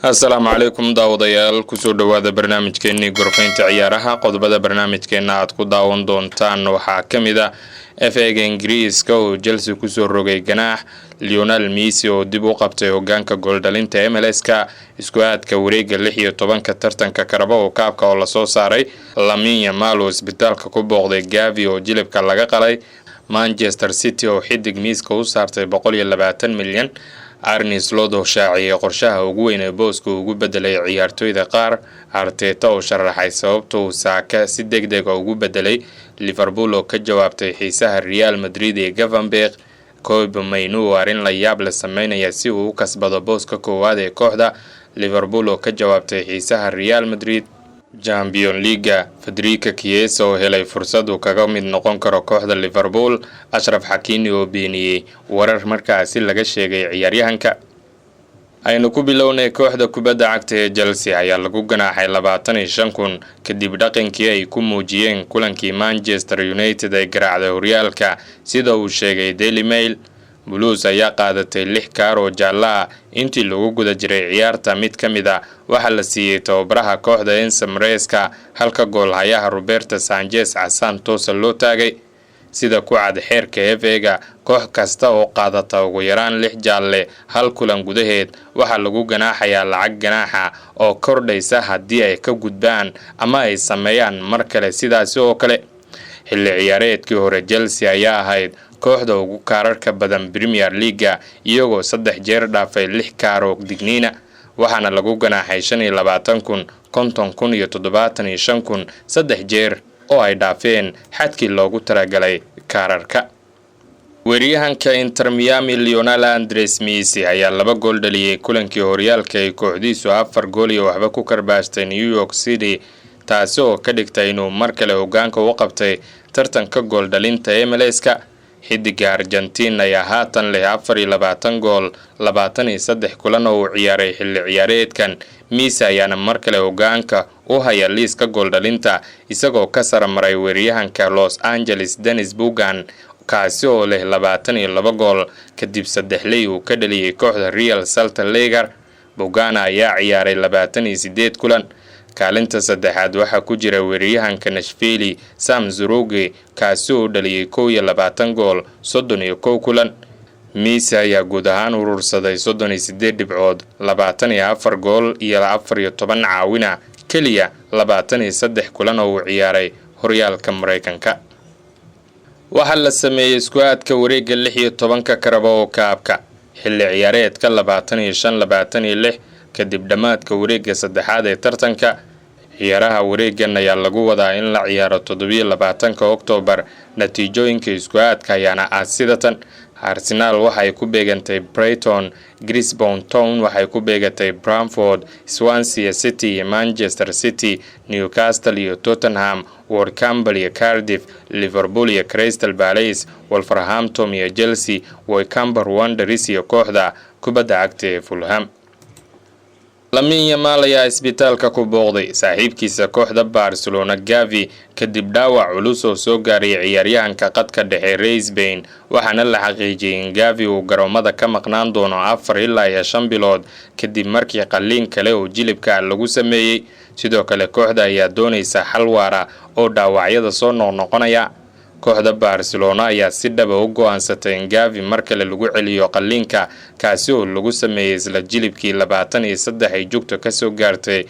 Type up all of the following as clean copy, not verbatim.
Asalaamu calaykum daawadayaal, kusoo dhowaada barnaamijkeenii gorfaynta ciyaaraha. Qodobada barnaamijkeena aad ku daawan doontaan waxaa ka mid ah FA-ga Ingiriiska oo Chelsea kusoo rogay ganaax, Lionel Messi oo dib u qabtay hogaanka gooldhalinta MLS-ka, isku aadka wareega 16-ka tartanka Carabao Cup-ka oo lasoo saaray, Lamine Yamal oo isbitaalka ku booqday Gavi oo jilibka laga qalay, Manchester City oo xidig miiska u saartay 120 milyan, Arne Slot oo shaaciyey qorshaha ugu weyn ee booska ugu bedelay ciyaartoyda qaar, Arteta oo sharaxay sababta uu Saaka si deg dega ugu bedelay, Liverpool oo ka jawaabtay xiisaha Real Madrid ee Gravenberch, Kobbie Mainoo oo arrin la yaab la sameynaya si uu u kasbado booska koowaad ee kooxda, Liverpool oo ka jawaabtay xiisaha Real Madrid, Champions League-ga, Federico Chiesa oo helay fursad uu kaga mid noqon karo kooxda Liverpool, Achraf Hakimi oo beeniyey warar markaasi laga sheegay ciyaaryahanka. Aynu ku bilownay, kooxda kubadda cagta ee Chelsea ayaa lagu ganaaxay 25,000 kadib dhaqankii ay ku muujiyeen kulankii Manchester United ay garaacday horyaalka, sida uu sheegay Daily Mail. Blues ayaa qaadatay lix kaar oo jaalla ah intii lagu guda jiray ciyaarta. Mid ka mid ah waxaa la siiyey tababaraha kooxda Enzo Maresca, halka goolhayaha Roberto Sanchez casaan toosa loo taagay. Sida ku cad xeerka FA-ga, koox kasta oo qaadata ugu yaraan lix jaalle hal kulan gudaheed waxaa lagu ganaaxayaa lacag ganaaxa oo kordhaysa haddii ay ka gudbaan ama ay sameeyaan mar kale sidaasi oo kale. Xilli ciyaareedkii hore, Chelsea ayaa ahayd kooxda ugu kaararka badan Premier League-ga, iyagoo saddex jeer dhaafay lix kaar oo digniina, waxaana lagu ganaaxay 25,000, 50,000 iyo 75,000 saddex jeer oo ay dhaafeen xadkii loogu talagalay kaararka. Weeraryahanka Inter Miami Lionel Andres Messi ayaa laba gool dhaliyey kulankii horyaalka ay kooxdiisu 4 gool iyo waxba ku karbaashtay New York City, taasi oo ka dhigtay inuu mar kale hogaanka u qabtay tartanka gool dhalinta MLS-ka. Xidiga Argentin ayaa haatan leh 24 gool 23 kulan oo uu ciyaaray xilli ciyaareedkan. Messi ayaana mar kale hogaanka u haya liiska gooldhalinta, isagoo ka saramaray weeraryahanka Los Angeles Denis Bugan, kaasi oo leh 22 gool kadib saddexley uu ka dhaliyay kooxda Real Salt Lake. Bogana ayaa ciyaaray 28 kulan. Kaalinta saddexaad waxaa ku jira weeraryahanka Nashville Sam Zuruge, kaasi oo dhaliyay 21 gool 31 kulan. Messi ayaa guud ahaan urursaday 38 dhibcood, 24 gool iyo 14 caawina, keliya 23 kulan oo uu ciyaaray horyaalka Mareykanka. Waxaa la sameeyey isku aadka wareegga 16-ka Carabao Cup-ka xilli ciyaareedka 25-26 kadib dhammaadka wareegga saddexaad ee tartanka. Ciyaaraha wareegan ayaa lagu wadaa in la ciyaaro 27-ka Oktoobar. Natiijooyinka isku aadka ayaana ah sidatan: Arsenal waxay ku beegantay Brighton, Grimsby Town waxay ku beegatay Brentford, Swansea City iyo Manchester City, Newcastle iyo Tottenham, Wycombe iyo Cardiff, Liverpool iyo Crystal Palace, Wolverhampton iyo Chelsea, Wycombe Wanderers iyo kooxda kubadda cagta ee Fulham. Lamine Yamal ayaa isbitaalka ku booqday saaxiibkiisa kooxda Barcelona Gavi kadib dhaawac culus oo soo gaaray ciyaaryahanka qadka dhexe reer Spain, waxaana la xaqiijiyay in Gavi uu garoomada ka maqnaan doono 4 ilaa iyo 5 bilood kadib markii qalliin kale oo jilibka lagu sameeyey. Sidoo kale, kooxda ayaa doonaysa xal waara oo dhaawacyada soo noqnoqonaya. Kooxda Barcelona ayaa si dhaba u go-aansatay in Gavi mar kale lagu celiyo qalliinka, kaasi oo lagu sameeyey isla jilibkii 23 ay jugta kasoo gaartay.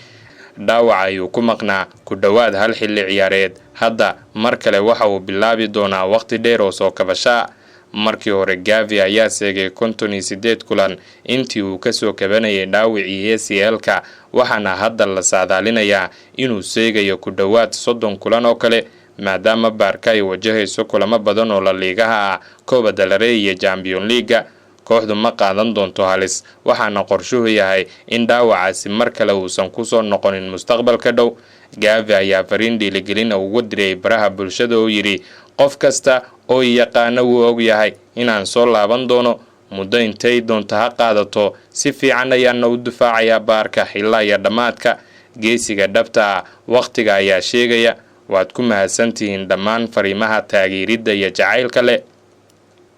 Dhaawaca ayuu ku maqnaa ku dhowaad hal xilli ciyaareed. Hadda mar kale waxa uu bilaabi doonaa waqti dheer oo soo kabashaa. Markii hore, Gavi ayaa seegay 58 kulan intii uu kasoo kabanayay dhaawicii ACL-ka, waxaana hadda la saadaalinayaa inuu seegayo ku dhowaad 30 kulan oo kale, maadaama Barca ay wajahayso kulamo badan oo La Liga-ha ah, Copa del Rey iyo Champions League-ga. Kooxdu ma qaadan doonto halis, waxaana qorshuhu yahay in dhaawacaasi mar kale uusan kusoo noqonin mustaqbalka dhow. Gavi ayaa fariin dhiiligelin ugu diray baraha bulshada oo yidhi: "Qof kasta oo yaqaana wuu og yahay inaan soo laaban doono, muddo intay doonto ha qaadato. Si fiican ayaana u difaacayaa Barca ilaa iyo dhammaadka. Geesiga dhabta ah wakhtiga ayaa sheegaya. Waad ku mahadsantihiin dhammaan fariimaha taageeridda iyo jacaylka leh."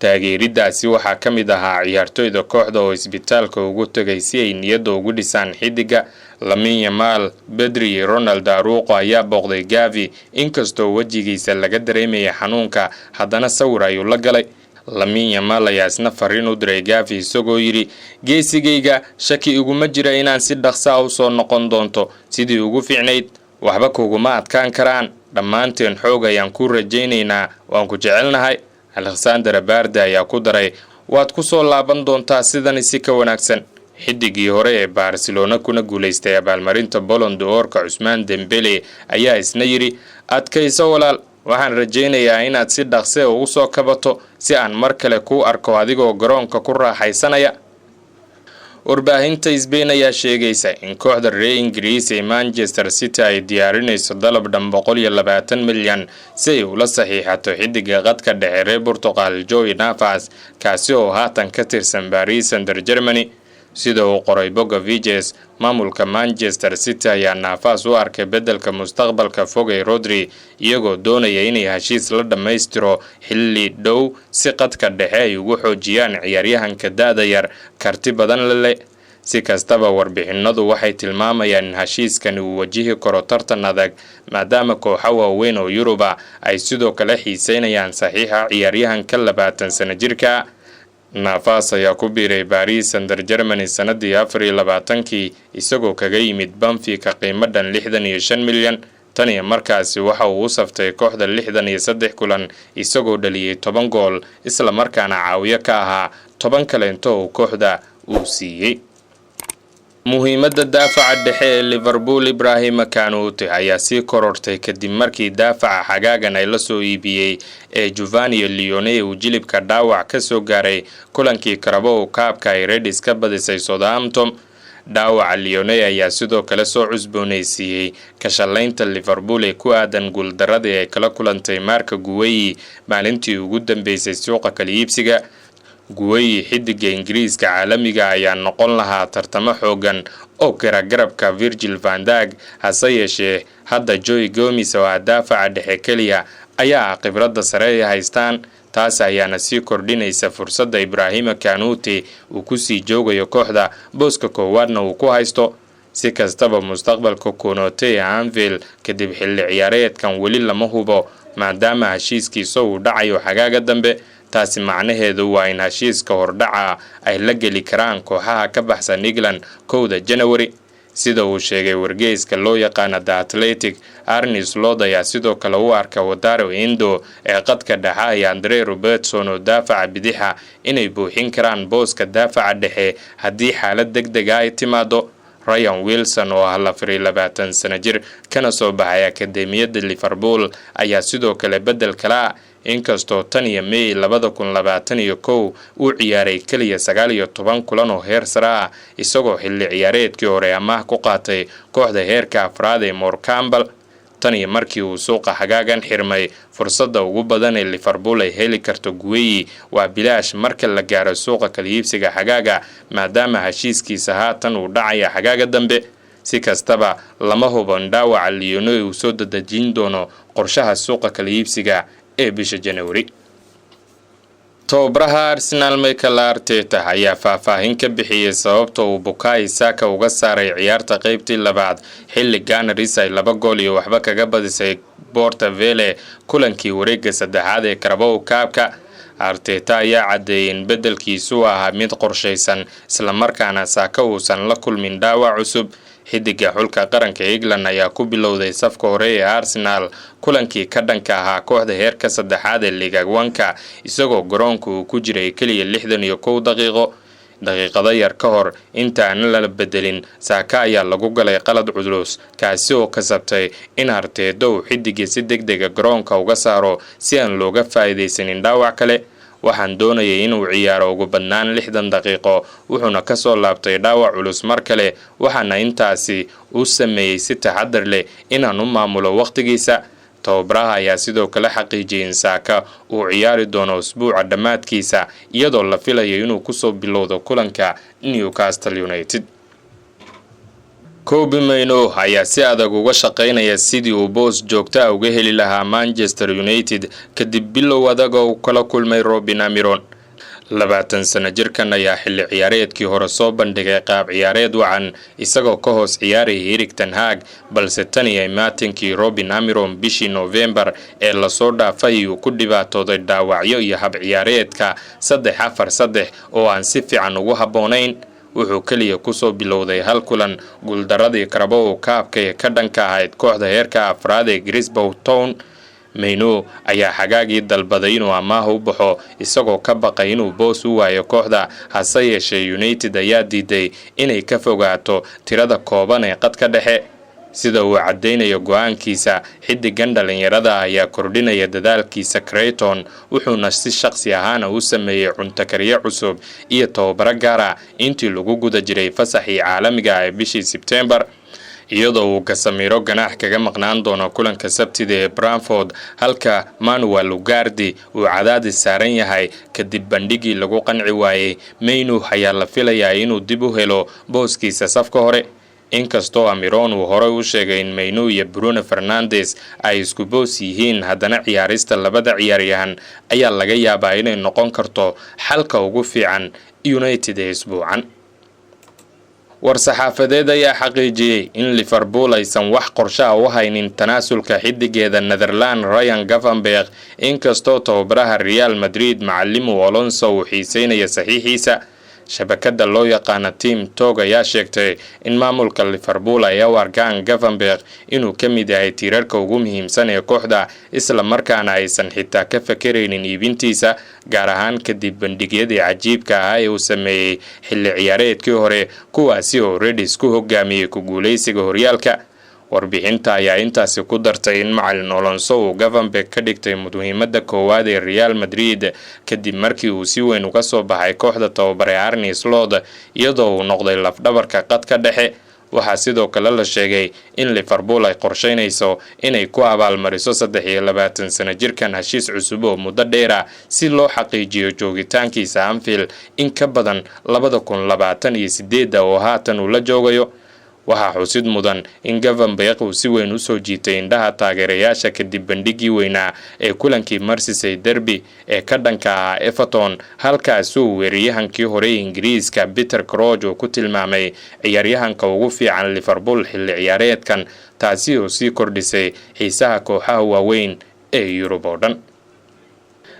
Taageeridaasi waxaa ka mid ahaa ciyaartoyda kooxda oo isbitaalka ugu tegay si ay niyadda ugu dhisaan xiddiga. Lamine Yamal, Pedri iyo Ronald Araujo ayaa booqday Gavi, inkastoo wejigiisa laga dareemayay xanuunka, haddana sawir ayuu la galay. Lamine Yamal ayaa isna fariin u diray Gavi isagoo yidhi: "Geesigayga, shaki iguma jira inaan si dhaqsa ah usoo noqon doonto sidii ugu fiicnayd. Waxba kuguma adkaan karaan. Dhammaanteen xoog ayaan kuu rajaynaynaa, waan ku jecelnahay." Alexander Balde ayaa ku daray: "Waad ku soo laaban doontaa sidani si ka wanaagsan." Xidigii hore ee Barcelona kuna guulaystay abaalmarinta Ballon d'Or-ka, Cusmaan Dembele, ayaa isna yidhi: "Adkayso walaal, waxaan rajaynayaa inaad si dhaqse ugu soo kabato si aan mar kale kuu arko adigoo garoonka ku raaxaysanaya." Warbaahinta Spain ayaa sheegaysa in kooxda reer Ingiriis ee Manchester City ay diyaarinayso dalab dhan 120 milyan si ay ula saxiixato xidiga qadka dhexe reer Portugal, Joao Neves, kaasi oo haatan ka tirsan Paris Saint Germany. Sida uu qoray boga Fichajes, maamulka Manchester City ayaa Neves u arkay beddelka mustaqbalka fog ee Rodri, iyagoo doonaya inay heshiis la dhammaystiro xilli dhow si qadka dhexe ay ugu xoojiyaan ciyaaryahanka da-da yar karti badan leh. Si kastaba, warbixinadu waxay tilmaamayaan in heshiiskani uu wajihi karo tartan adag, maadaama kooxo waaweyn oo Yuruba ay sidoo kale xiiseynayaan saxiixa ciyaaryahanka 20 sano jirka. Neves ayaa ku biiray Paris Saint Germany sanadii 24-kii, isagoo kaga yimid Benfica qiimo dhan 65 milyan. Tan iyo markaasi waxa uu u saftay kooxda 63 kulan, isagoo dhaliyey 10 gool, isla markaana caawiyo ka ahaa 10 kaleento uu kooxda uu siiyey. Muhiimadda daafaca dhexe ee Liverpool, Ibrahima Kanute, ayaa sii korortay kadib markii daafaca xagaagan ay la soo iibiyey ee Giovanni Leoni uu jilibka dhaawac ka soo gaaray kulankii Carabao Cup-ka ay Reds ka badisay Southampton. Dhaawaca Leoni ayaa sidoo kale soo cusboonaysiiyey ka shallaynta Liverpool ee ku aadan guuldaradii ay kala kulantay Marc Guehi maalintii ugu dambeysay suuqa kala iibsiga. Guehi, xidiga Ingiriiska caalamiga, ayaa noqon lahaa tartamo xoogan oo kara garabka Virgil van Dijk. Hase yeeshee, hadda Joe Gomez oo ah daafaca dhexe keliya ayaa ah khibradda sare ay haystaan. Taas ayaana sii kordhinaysa fursadda Ibrahima Kanute uu kusii joogayo kooxda, booska koowaadna uu ku haysto. Si kastaba, mustaqbalka Konaté ee Anfield kadib xilli ciyaareedkan weli lama hubo, maadaama heshiiskiisa uu dhacayo xagaaga dambe. Taasi macnaheedu waa in heshiiska hordhaca ay la geli karaan kooxaha ka baxsan England 1-da January, sida uu sheegay wargeyska loo yaqaana The Athletic. Arne Slot ayaa sidoo kale u arka Wataru Endo ee qadka dhexa iyo Andre Robertson oo daafaca bidixa inay buuxin karaan booska daafaca dhexe haddii xaalad deg dega ay timaado. Ryan Wilson oo ah 24 sano jir kana soo baxay akademiyadda Liverpool ayaa sidoo kale bedel kala, inkastoo tan iyo May 2021 uu ciyaaray keliya 19 kulan oo heer sare ah, isagoo xilli ciyaareedkii hore amaah ku qaatay kooxda heerka afraad ee Morecambe. Tan iyo markii uu suuqa xagaagan xirmay, fursadda ugu badan ee Liverpool ay heli karto Guehi waa bilaash marka la gaaro suuqa kala iibsiga xagaaga, maadaama heshiiskiisa haatan uu dhacaya xagaaga dambe. Si kastaba, lama hubo in dhaawaca Leoni uu soo dadejin doono qorshaha suuqa kala iibsiga ee bisha January. Tababaraha Arsenal, Mikel Arteta, ayaa faahfaahin ka bixiyey sababta uu Bukayo Saka uga saaray ciyaarta qeybtii labaad, xilli Gunners ay 2 gool iyo waxba kaga badisay Port Vale kulankii wareega saddexaad ee Carabao Cup-ka. Arteta ayaa caddeeyey in beddelkiisu ahaa mid qorshaysan, islamarkaana Saka uusan la kulmin dhaawac cusub. Xidiga xulka qaranka England ayaa ku bilowday safka hore ee Arsenal kulankii ka dhanka ahaa kooxda heerka saddexaad ee League One-ka, isagoo garoonka uu ku jiray keliya 61 daqiiqo. Daqiiqado yar ka hor intaana la bedelin, Saka ayaa lagu galay qalad culus, kaasi oo kasabtay in Arteta uu xidiga si deg dega garoonka uga saaro si aan looga faa'iidaysanin dhaawac kale. "Waxaan doonayay inuu ciyaaro ugu badnaan 60 daqiiqo, wuxuuna kasoo laabtay dhaawac culus mar kale, waxaana intaasi u sameeyey si taxadar leh inaan u maamulo wakhtigiisa." Tababaraha ayaa sidoo kale xaqiijiyay in Saka uu ciyaari doono usbuuca dhammaadkiisa, iyadoo la filayo inuu kusoo bilowdo kulanka Newcastle United. Kobbie Mainoo ayaa si adag uga shaqaynaya sidii uu boos joogta uga heli lahaa Manchester United kadib bilow adag oo uu kala kulmay Ruben Amorim. 20 sano jirkan ayaa xilli ciyaareedkii hore soo bandhigay qaab ciyaareed wacan isagoo ka hoos ciyaarayay Erik ten Hag, balse tan iyo imaatinkii Robin Amiron bishii Novembar ee lasoo dhaafay uu ku dhibaatooday dhaawacyo iyo hab ciyaareedka 3-4-3 oo aan si fiican ugu habboonayn. Wuxuu keliya kusoo bilowday hal kulan, guuldaradii Carabao Cup-ka ee ka dhanka ahayd kooxda heerka afraad ee Grisbow Town. Mayno ayaa xagaagii dalbaday inuu amaah u baxo isagoo ka baqay inuu boos u waayo kooxda, hase yeeshee United ayaa diiday inay ka fogaato tirada kooban ee qadka dhexe. Sida uu caddaynayo go-aankiisa, xiddigan dhalinyarada ayaa kordhinaya dadaalkiisa Creighton, wuxuuna si shaqsi ahaana u sameeyey cunto kariye cusub iyo tababaro gaara intii lagu guda jiray fasaxii caalamiga ee bishii Sebtembar, iyadoo uu Casemiro ganaax kaga maqnaan doono kulanka Sabtida ee Brentford, halka Manuel Ugarte uu cadaadis saaran yahay kadib bandhigii lagu qanci waayey. Mayno ayaa la filayaa inuu dib u helo booskiisa safka hore, inkastoo Amiron uu horey u sheegay in Mayno iyo Bruno Fernandes ay isku boos yihiin, haddana ciyaarista labada ciyaaryahan ayaa laga yaabaa inay noqon karto xalka ugu fiican United ee isbuucan. War-saxaafadeed ayaa xaqiijiyey in Liverpool aysan wax qorshaha u haynin tanaasulka xiddigeeda Netherland Ryan Gravenberch, inkastoo tababaraha Real Madrid macalimu Alonso uu xiiseynaya saxiixiisa. Shabakada loo yaqaana Team Talk ayaa sheegtay in maamulka Liverpool ay u arkaan Gravenberch inuu ka mid yahay tiirarka ugu muhiimsan ee kooxda, isla markaana aysan xitaa ka fakeraynin iibintiisa, gaar ahaan kadib bandhigyadii cajiibka ahaa ee uu sameeyey xilli ciyaareedkii hore, kuwaasi oo Reds ku hogaamiyey ku guuleysiga horyaalka. Warbixinta ayaa intaasi ku dartay in macalin Alonso uu Gravenberch ka dhigtay muhiimada koowaad ee Real Madrid kadib markii uu si weyn uga soo baxay kooxda tababare Arne Slot, iyadoo uu noqday lafdhabarka qadka dhexe. Waxaa sidoo kale la sheegay in Liverpool ay qorsheynayso inay ku abaalmariso 23 sano jirkan heshiis cusub oo muddo dheera si loo xaqiijiyo joogitaankiisa Anfield in ka badan 2028 oo haatan uu la joogayo. Waxaa xusid mudan in Gravenberch uu si weyn usoo jiitay indhaha taageerayaasha kadib bandhigii weynaa ee kulankii Merseyside Derby ee ka dhanka ahaa Everton, halkaasuu weeraryahankii hore Ingiriiska Peter Crouch uu ku tilmaamay ciyaaryahanka ugu fiican Liverpool xilli ciyaareedkan, taasi oo sii kordhisay xiisaha kooxaha waaweyn ee Yurub oo dhan.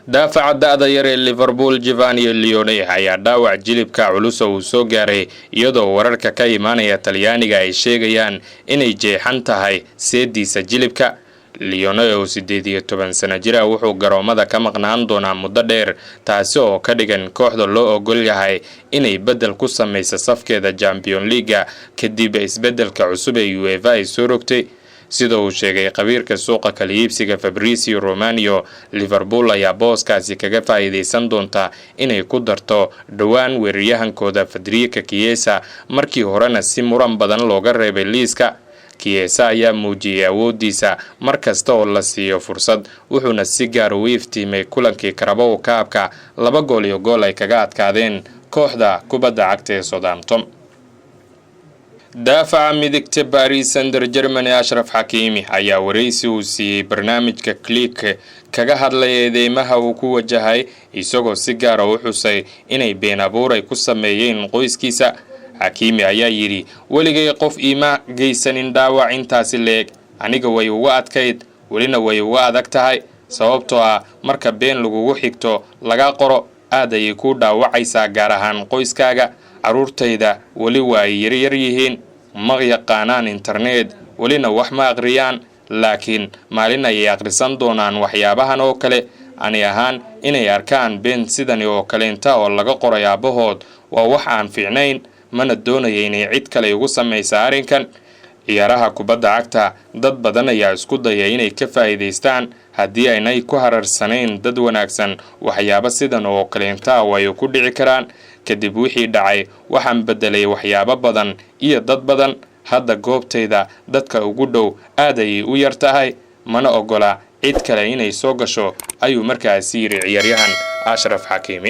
Daafaca da-da yar ee Liverpool Giovanni Leone ayaa dhaawac jilibka culus oo uu soo gaaray, iyadoo wararka ka imaanaya Talyaaniga ay sheegayaan inay jeexan tahay seediisa jilibka. Leone oo 18 sano jira wuxuu garoomada ka maqnaan doonaa muddo dheer, taasi oo ka dhigan kooxda loo ogol yahay inay beddel ku sameyso safkeeda Champion League kadib isbeddelka cusub ee UEFA ay soo rogtay. Sida uu sheegay khabiirka suuqa kala iibsiga Fabrizio Romano, Liverpool ayaa booskaasi kaga faa'iideysan doonta inay ku darto dhowaan weeraryahankooda Federico Chiesa, markii horena si muran badan looga reebay liiska. Chiesa ayaa muujiyey awoodiisa mar kasta oo la siiyo fursad, wuxuuna si gaar u iftiimay kulankii Carabao Cup-ka 2-1 ay kaga adkaadeen kooxda kubadda cagta ee Southampton. Daafaca midigta Paris Saint-Germain Ashraf Hakimi ayaa wareysi uu siiyey barnaamijka Click kaga hadlay eedeymaha uu ku wajahay, isagoo si gaara u xusay inay been abuur ay ku sameeyeen qoyskiisa. Hakimi ayaa yidhi: "Weligay qof iima geysanin dhaawac intaasi leeg. Aniga way uga adkayd, welina way uga adag tahay, sababtoo ah marka been lagugu xigto laga qoro aad ayay kuu dhaawacaysaa, gaar ahaan qoyskaaga. Carruurtayda weli waa ay yaryar yihiin, ma yaqaanaan internet, welina wax ma aqriyaan, laakiin maalin ayay akhrisan doonaan waxyaabahan oo kale. Ani ahaan inay arkaan been sidani oo kaleenta oo laga qoray aabbahood waa wax aan fiicnayn, mana doonaya inay cid kale igu samaysa arrinkan. Ciyaaraha kubadda cagta dad badan ayaa isku daya inay ka faa'iidaystaan. Haddii aynay ku hararsanayn dad wanaagsan, waxyaabo sidan oo kaleenta way ku dhici karaan. Kadib wixii dhacay waxaan beddelay waxyaabo badan iyo dad badan. Hadda goobtayda dadka ugu dhow aad ayay u yar tahay, mana ogola cid kale inay soo gasho," ayuu markaasi yidhi ciyaaryahan Ashraf Xakiimi.